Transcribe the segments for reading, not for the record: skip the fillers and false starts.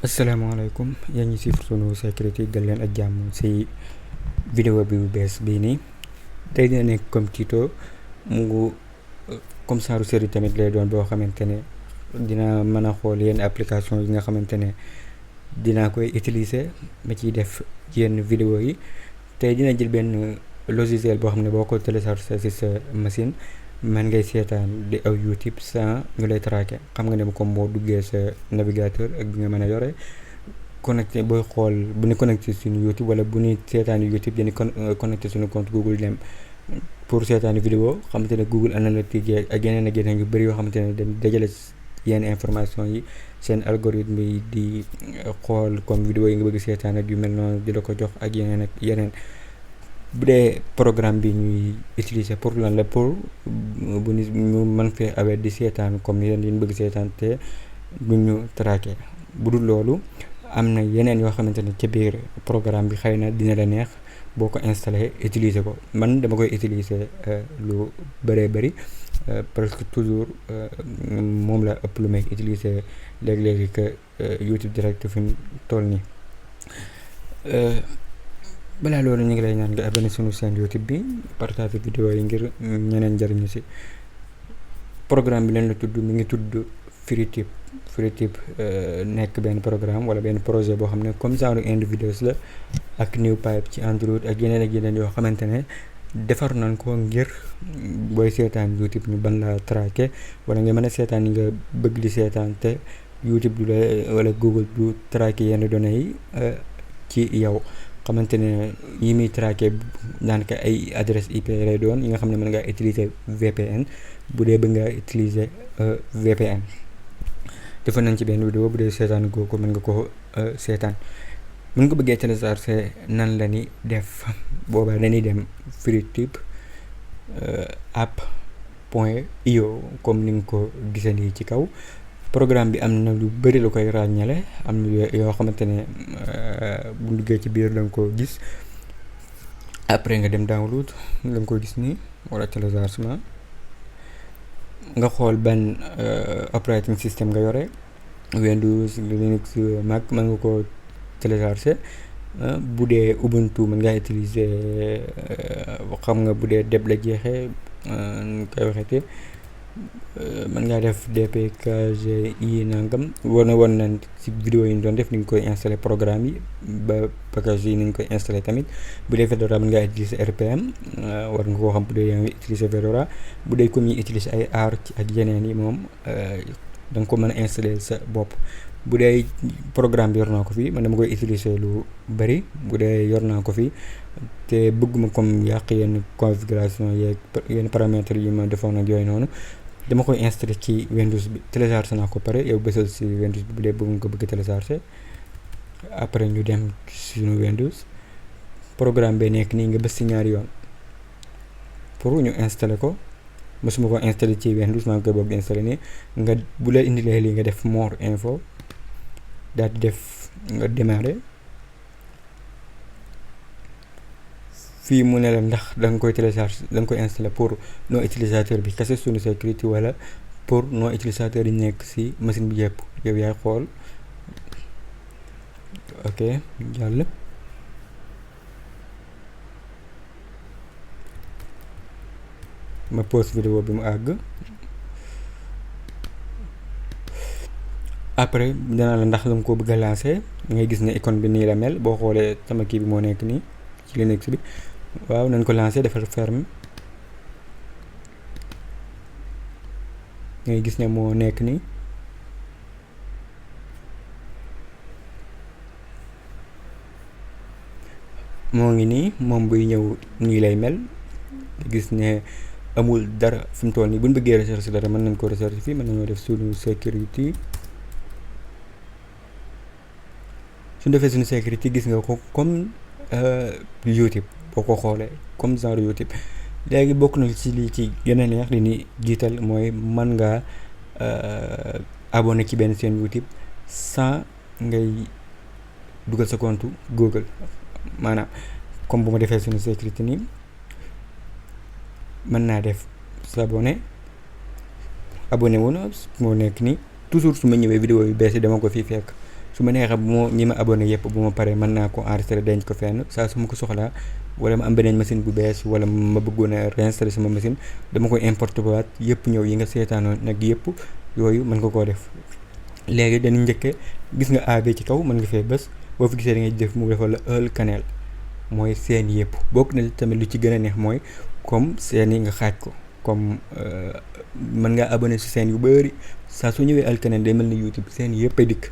asalaamaaleykum yaa ngi suivre sunu sécurité dal leen ak jàmm si vidéo bi bu bees bii nii tey dina nekk comme tuto mu comme genre série tamit lay doon boo xamante ne dina mën a xool yenn application yi nga xamante ne dinaa koy utiliser ma ciy def yenn vidéo yi tey dina jël benn logiciel boo xam ne boo ko téléchargé si sa machine man ngay seetaan di aw YouTube sans ñu lay traqué xam nga ne comme boo duggee sa navigateur ak bi nga mën a yore connecté booy xool bu ñu connecté suñu YouTube wala bu ñuy seetaani YouTube dañuy connecté suñu compte Google dem pour seetaani vidéo xamante ne Google Analytics ak yeneen yu bëri yoo xamante ne dañ dajale yenn information yi seen algorithme yi di xool comme vidéo yi nga bëgg seetaan ak yu mel noonu di la ko jox ak yeneen ak yeneen. bu dee programme bi ñuy utiliser pour lan la pour bu ñu mën fee awee di seetaan comme yéen yi ñu bëgg seetaan te du ñu traqué bu dul loolu am na yeneen yoo xamante ne ca biir programme bi xëy na dina la neex boo ko installé utiliser ko man dama koy utiliser lu bëree bëri presque toujours moom la ëpp lu may utiliser léegi-léegi que YouTube direct fi mu toll nii. balaa loolu ñu ngi lay ñaan nga abonné suñu chaîne YouTube bi partage vidéo yi ngir ñeneen njëriñu si programme bi leen la tudd mi ngi tudd FreeTip nekk benn programme wala benn projet boo xam ne comme genre individuels la ak NewPipe ci Android ak yeneen yoo xamante ne defar nañ ko ngir booy seetaan YouTube ñu ban la traqué wala nga mën a seetaan yi nga bëgg di seetaan te YouTube du la wala Google du traqué yenn données yi ci yow. xamante ne yi muy traqué daanaka ay adresse IP lay doon yi nga xam ne mën ngaa utiliser VPN bu dee bëgg nga utiliser VPN defoon nañ ci benn vidéo bu dee seetaan goo ko mën nga ko seetaan mën nga bëggee télécharger nan la ni def boobaa dañuy dem freetip app.io comme ni nga ko gisandi ci kaw. programme bi am na lu bëri la koy ràññale am na yoo xamante ne bu duggee ci biir da nga ko gis après nga dem download da nga ko gis nii wala téléchargement nga xool ban operating system nga yore Windows Linux Mac mën nga ko télécharger bu dee Ubuntu mën ngaa utiliser xam nga bu dee deb la jeexee ñu koy waxeete mën ngaa def dpkgi nangam woon nañ ci vidéo yi ñu doon def ni ñu koy installé programme yi ba package yi ni ñu koy installé tamit bu dee Fedora mën ngaa utiliser RPM war nga koo xam bu dee yaa ngi utiliser Fedora bu dee comme yi utiliser ay Arch ak yeneen yi moom da nga ko mën a installé sa bopp bu dee programme bi yor naa ko fii man dama koy utiliser lu bëri bu dee yor naa ko fii te bëgguma comme yàq yenn configuration yeeg yenn paramètres yi ma defoon ak yooyu noonu dama koy installé ci Windows bi téléchargé naa ko pare yow bësal si Windows bi bu dee bëgg nga ko bëgg téléchargé après ñu dem suñu Windows programme bee nekk nii nga bës si ñaari yoon pour ñu installé ko mësuma ko installé ci Windows maa ngi koy bëgg installé nii nga bu la indilee lii nga def more info daal di def nga démarré fii mu ne la ndax da nga koy télécharge da nga koy installé pour non utilisateur bi kese suñu sécurité wala pour non utilisateur yi nekk si machine bi yëpp yow yaay xool ok jàll ma pause vidéo bi mu àgg après danaa la ndax la nga ko bëgg a lancé ngay gis ne icône bi nii la mel boo xoolee sama kii bi moo nekk nii ci Linux bi waaw nañ ko lancé defal ferme ngay gis ne moo nekk nii moo ngi nii moom buy ñëw nii lay mel gis ne amul dara fi mu toll nii bu ñu bëggee recherche dara mën nañ ko recherche fii mën nañoo def suñu sécurité suñu defee suñu sécurité gis nga ko comme YouTube boo ko xoolee comme genre YouTube léegi bokk na ci lii ci gën a neex li ni jiital mooy mën nga abonné ci benn chaîne YouTube sans ngay dugal sa compte Google maanaam comme bu ma defee suñu sécurité nii mën naa def s'abonner abonné wu na moo nekk nii toujours su ma ñëwee vidéo yu bees yi dama ko fii fekk su ma neexee bu ma ñi ma abonné yëpp bu ma paree mën naa ko enregistrer denc ko fenn saa su ma ko soxlaa wala ma am beneen machine bu bees wala ma bëggoon a réinstaller sama machine dama koy importer waat yëpp ñëw yi nga seetaanoon nag yëpp yooyu mën nga koo def. léegi dañu njëkkee gis nga AB ci kaw mën nga fee bës boo fi gisee da ngay def mu defal la all canal mooy seen yëpp bokk na tamit lu ci gën a neex mooy comme seen yi nga xaaj ko comme mën ngaa abonné si seen yu bëri saa su ñëwee all canal day mel ni YouTube seen yëpp a dikk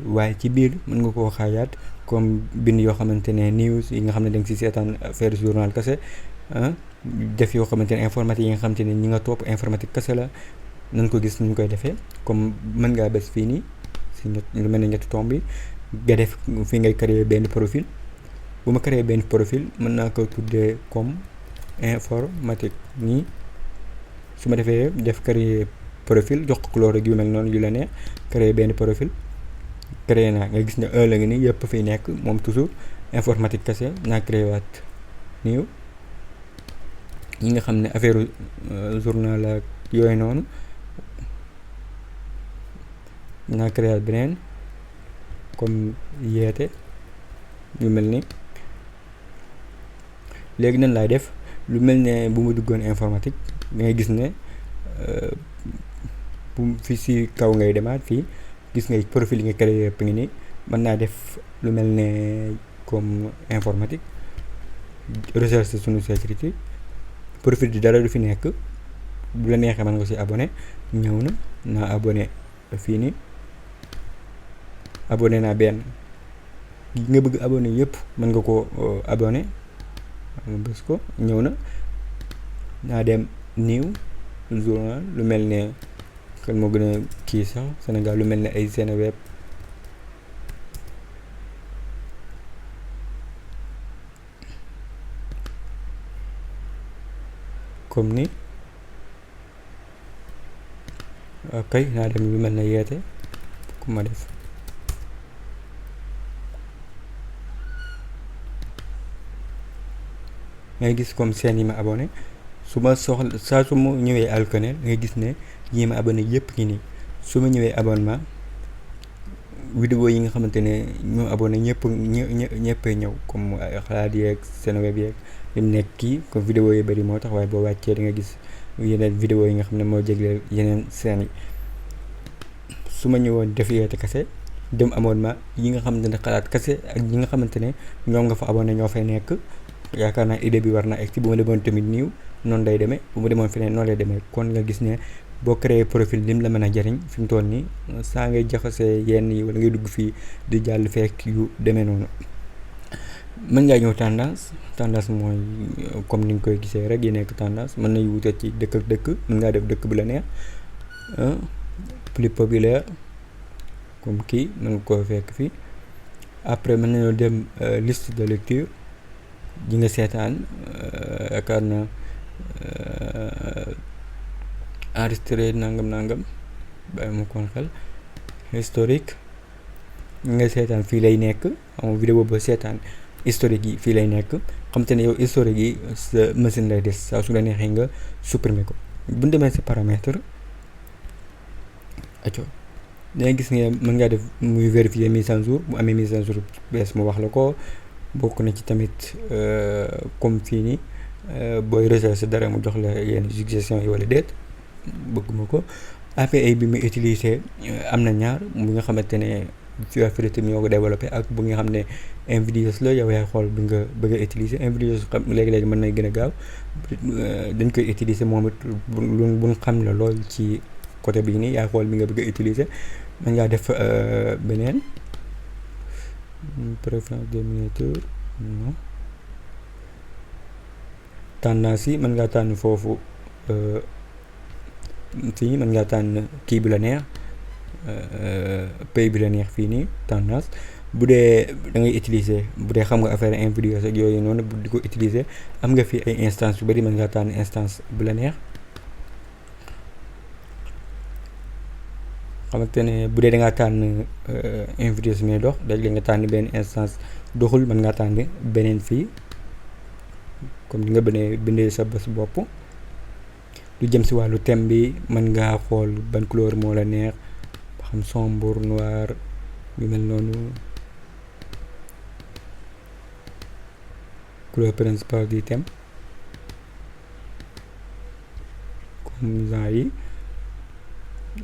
waaye ci biir mën nga koo xaajaat comme bind yoo xamante ne news yi nga xam ne da nga si seetaan affaire journal kese def yoo xamante ne informatique yi nga xamante ne ñi nga topp informatique kese la nañ ko gis ñu koy defee comme mën ngaa bés fii nii si lu mel ne ñetti tomb bi nga def fii ngay créer benn profil bu ma créer benn profil mën naa ko tuddee comme informatique nii su ma defee def créer profil jox ko couleur ak yu mel noonu yu la neex créer benn profil créer naa nga gis ne la ngi nii yëpp fiy nekk moom toujours informatique kese naa créer waat nii ñi nga xam ne affaire journal ak yooyu noonu naa créer beneen comme yeete lu mel ni léegi nan laay def lu mel ne bu ma duggoon informatique da ngay gis ne bu fi si kaw ngay demaat fii gis ngay profil yi nga créé yëpp ngi nii mën naa def lu mel ne comme informatique recherche sunu sécurité profil di dara du fi nekk bu la neexee mën nga si abonné ñëw na naa abonné fii nii abonné naa benn nga bëgg abonné yëpp mën nga ko abonné ma bës ko ñëw na naa dem new journal lu mel ne kan moo gën a kii sax Sénégal lu mel ne ay Seneweb comme ni ok naa dem lu mel ne yeete ku ma def ngay gis comme seen yi ma abonné su ma soxla saa su ma ñëwee alkanel ngay gis ne ñi ma abonné yëpp ngi nii su ma ñëwee abonnement vidéo yi nga xamante ne ñoo abonné ñëppay ñëw comme xalaat yeeg Seneweb yeeg lim nekk kii comme vidéo yi bëri moo tax waaye boo wàccee di nga gis yeneen vidéo yi nga xam ne moo jégleel yeneen seen yi su ma ñëwoon def yeete kese dem abonnement yi nga xamante ne xalaat kese ak ñi nga xamante ne ñoom nga fa abonné ñoo fay nekk yaakaar naa idée bi war na egg ci bu ma demoon tamit niiw noonu lay demee bu ma demoon feneen noonu lay demee kon nga gis ne boo créé profil lim la mën a jariñ fi mu toll nii saa ngay jaxasee yenn yi wala ngay dugg fii di jàll fekk yu demee noonu. mën ngaa ñëw tendance mooy comme ni nga koy gisee rek yi nekk tendance mën nañu wute ci dëkk ak dëkk mën ngaa def dëkk bu la neex plus populaire comme kii mën nga koo fekk fii après mën nañoo dem liste de lecture ji nga seetaan yaakaar na enregistré nangam bàyyi ma koon xel historique nga seetaan fii lay nekk xam vidéo ba seetaan historique yi fii lay nekk xam te ne yow historique yi sa machine lay des saa su la neexee nga supprimer ko bu ñu demee si paramètre aco dangay gis nga mën ngaa def muy vérifier mise à jour bu amee mise à jour bees mu wax la ko bokk na ci tamit comme fii nii booy recherche dara mu jox la yenn suggestion yi wala déet bëgguma ko API bi muy utiliser am na ñaar bu nga xamante ne Fluidity ñoo ko développé ak bu nga xam ne Nvidios la yow yaay xool bi nga bëgg a utiliser Nvidios xam léegi-léegi mën nay gën a gaaw dañ koy utiliser moom it bu xam la lool ci côté bii nii yaay xool bi nga bëgg a utiliser mën ngaa def beneen préférence des miniatures non tendance yi mën ngaa tànn foofu fii mën ngaa tànn kii bi la neex pays bi la neex fii nii tendance bu dee da ngay utiliser bu dee xam nga affaire Nvidios ak yooyu noonu bu di ko utiliser am nga fii ay instance yu bari mën ngaa tànn instance bu la neex xamante ne bu dee da ngaa tànn Nvidios mi dox léegi nga tànn benn instance doxul mën ngaa tànn beneen fii comme li nga bindee sa bés bopp lu jëm si wàllu thème bi mën ngaa xool ban couleur moo la neex ba xam sombre noir yu mel noonu, couleur principale du thème comme genre yi.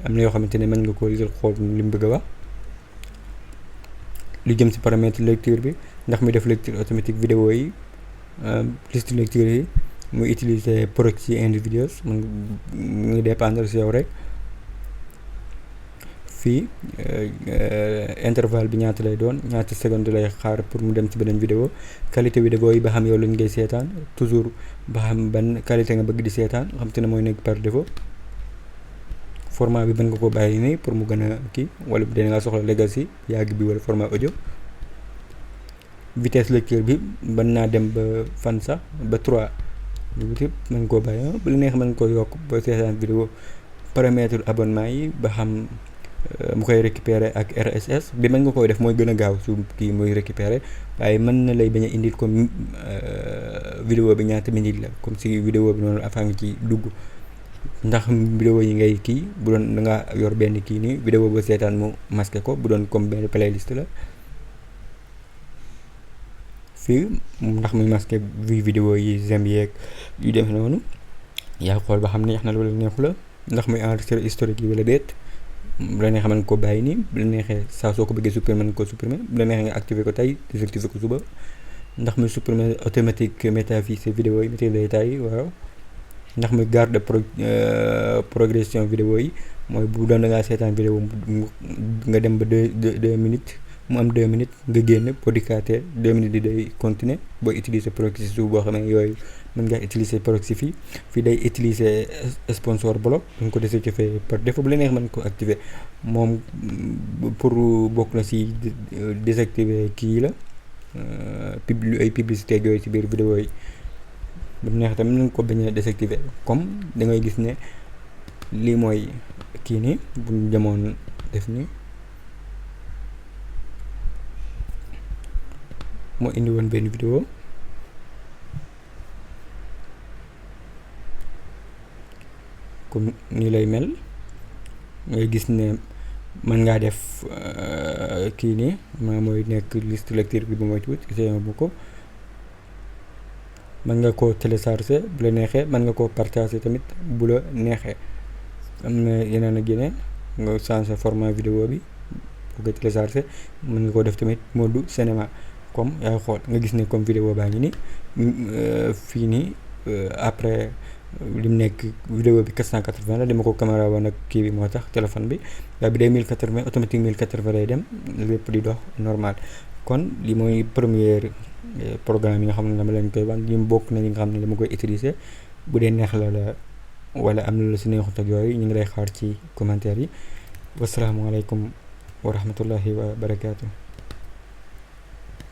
am na yoo xamante ne mën nga ko jël xool li mu bëgg a wax. lu jëm ci paramètre lecture bi ndax muy def lecture automatique vidéo yi, liste lecture yi, muy utiliser proxy invidious mu ngi dépendre ci yow rek. fii intervalle bi ñaata lay doon, ñaata seconde lay xaar pour mu dem ci beneen vidéo, qualité vidéo yi ba xam yow lañ ngay seetaan, toujours ba xam ban qualité nga bëgg di seetaan, xam te ne mooy nekk par défaut. format bi mën nga ko bàyyi nii pour mu gën a kii, wala bu dee nga soxla legacy yàgg bi wala format audio. vitesse lecture bi mën naa dem ba fan sax ba 3 YouTube mën nga koo bàyyi, bu la neex mën nga ko yokk ba seetaan vidéo. paramètre abonnement yi ba xam mu koy récupérer ak RSS bi mën nga koy def mooy gën a gaaw su kii muy récupérer, waaye mën na lay bañ a indil comme vidéo bi ñaata minute la, comme si vidéo bi noonu afaa nga ci dugg. ndax vidéo yi ngay kii bu doon da nga yor benn kii nii vidéo ba seetaan mu masqué ko, bu doon comme benn playlist la. fii ndax muy masqué vidéo yi j'aime yeeg yu demee noonu, yaa xool ba xam neex na wala neexu la. ndax muy enregistré historique yi wala déet, bu la neexee mën ko bàyyi nii, bu la neexee saa soo ko bëggee supprimer mën ko supprimer, bu la neexee nga activer ko tey désactiver ko suba. ndax muy supprimer automatique métafixé vidéo yi météo détails yi, waaw. ndax muy garde progression vidéo yi, mooy bu doon da ngaa seetaan vidéo nga dem ba 2 minutes mu am 2 minutes nga génn boo dikkaatee 2 minutes di day continuer. booy utiliser proxy suuf boo xam ne yooyu mën ngaa utiliser proxy fii day utiliser sponsor block, dañ ko désactiver par défaut, bu la neex mën ko activer. moom pour bokk na si désactiver kii la ay publicité yooyu ci biir vidéo yi. bu neex tamit nañ ko bañ a désactiver, comme da ngay gis ne lii mooy kii nii bu ñu demoon def nii moo indi woon benn vidéo comme nii lay mel. ngay gis ne mën ngaa def kii nii maa mooy nekk liste lecture bi bu mooy tuuti essayé bu ko. mën nga koo télécharger bu la neexee, mën nga koo partager tamit bu la neexee. am na yeneen ak yeneen nga changer format vidéo bi bu ko télécharger, mën nga koo def tamit mode cinéma. comme yaay xool nga gis ne comme vidéo baa ngi nii fii nii après li mu nekk vidéo bi 480 la, dama ko caméra woon ak kii bi moo tax téléphone bi, waaye bi day 1080 automatique 1080 lay dem, lépp di dox normal. kon li mooy première programme yi nga xam ne dama leen koy wan, li mu bokk na ñi nga xam ne dama koy utiliser. bu dee neex la wala am na la si neexut ak yooyu ñu ngi lay xaar ci commentaire yi. wasalaamaaleykum wa rahmatullahi wa barakaatu.